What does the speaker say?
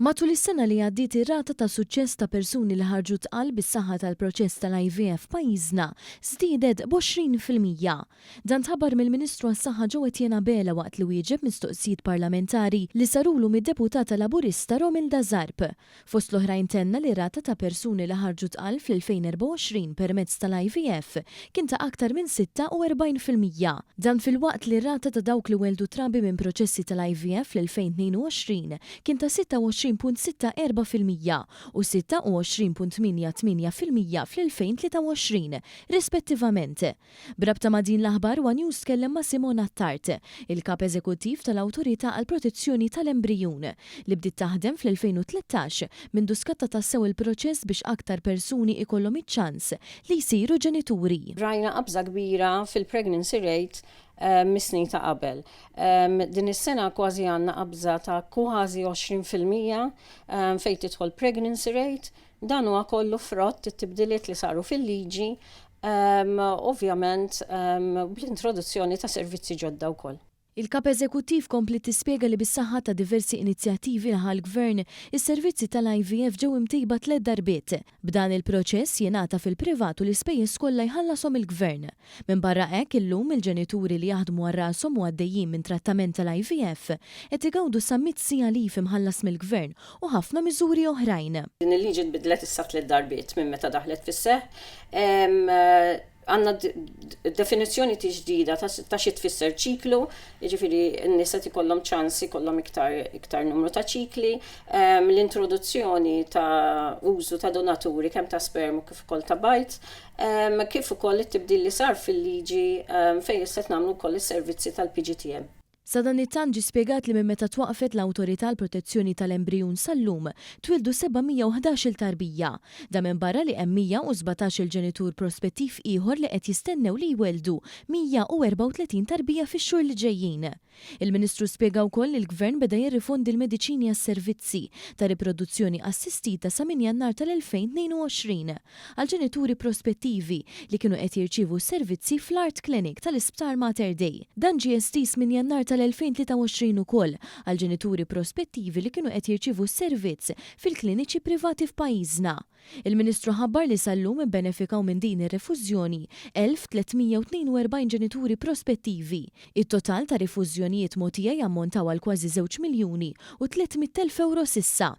Matul is-sena li għaddiet ir-rata ta' suċċess ta' persuni li ħarġu tqal bis-saħħa tal-proċess tal-IVF f'pajjiżna żdiedet b'20%. Dan tħabbar mill-Ministru għas-Saħħa Joe Etienne Abela waqt li wieġeb mistoqsijiet parlamentari li sarulu mid-Deputata Laburista Romilda Zarb. Fost l-oħrajn tenna li r-rata ta' persuni li ħarġu tqal fl-2024 permezz tal-IVF kien ta' aktar minn 46%. Dan filwaqt li r-rata ta' dawk li welldu trabi minn proċessi tal-IVF fl-2022 kien ta' 26.64% u 26.88% fl-2023, rispettivament. B'rabta ma' din l-aħbar one News tkellem ma' Simon Attard, il-Kap Eżekuttiv tal-Awtorità għall-Protezzjoni tal-Embrijun, li bdiet taħdem fl-2013 mindu skatta tassew il-proċess biex aktar persuni ikollhom iċ-ċans li jsiru ġenituri. Rajna qabża kbira fil-pregnancy rate mis-snin ta' qabel. Din is-sena kważi għandna qabża ta' kważi 20% fejn tidħol pregnancy rate. Dan huwa kollu frott it-tibdiliet li saru fil-liġi, ovvjament bl-introduzzjoni ta' servizzi ġodda wkoll. Il-Kap Eżekuttiv kompliet tispjega li bis-saħħa ta' diversi inizjattivi li ħa l-Gvern, is-servizzi tal-IVF ġew imtejba tlett darbiet. B'dan il-proċess jingħata fil-privat u l-ispejjeż kollha jħallashom il-Gvern. Minbarra hekk, illum il-ġenituri li jaħdmu għal rashom u għaddejjin minn trattament tal-IVF qed igawdu sa mitt siegħa leave imħallas mill-Gvern u ħafna miżuri oħrajn. Din il-liġi tbiddlet issa tliet darbiet minn meta daħlet fis-seħħ. Għandna definizzjoni ġdida ta' xi tfisser ċiklu, jiġifieri n-nies qed ikollhom ċans ikollhom iktar iktar numru ta' ċikli, l-introduzzjoni ta' użu ta' donaturi kemm ta' sperm u kif ukoll ta' bajd, kif ukoll it-tibdil li sar fil-liġi fejn issa qed nagħmlu wkoll is-servizzi tal-PGTM. Sadanittant ġie spjegat li minn meta twaqqfet l-Awtorità għall-Protezzjoni tal-Embrijun sal-lum, twieldu 711-il tarbija. Dan minbarra li hemm 117-il ġenitur prospettiv ieħor li qed jistennew li jwelldu 134 tarbija fix-xhur li ġejjin. Il-Ministru spjega wkoll li l-Gvern beda jirrifondi l-mediċini għas-servizzi ta' riproduzzjoni assistita sa minn Jannar tal-2022. għall-ġenituri prospettivi li kienu qed jirċievu s-servizzi fl-Art Clinic tal-Isptar Mater Dei. Dan ġie estiż minn Jannar tal-2023 ukoll għall-ġenituri prospettivi li kienu qed jirċievu s-servizz fil-kliniċi privati f'pajjiżna. Il-Ministru ħabbar li sal-lum ibbenefikaw minn din ir-rifużjoni 1,342 ġenituri prospettivi. It-total ta' rifużjonijiet mogħtija jammontaw għal kważi żewġ miljuni u 300,000 ewro s'issa.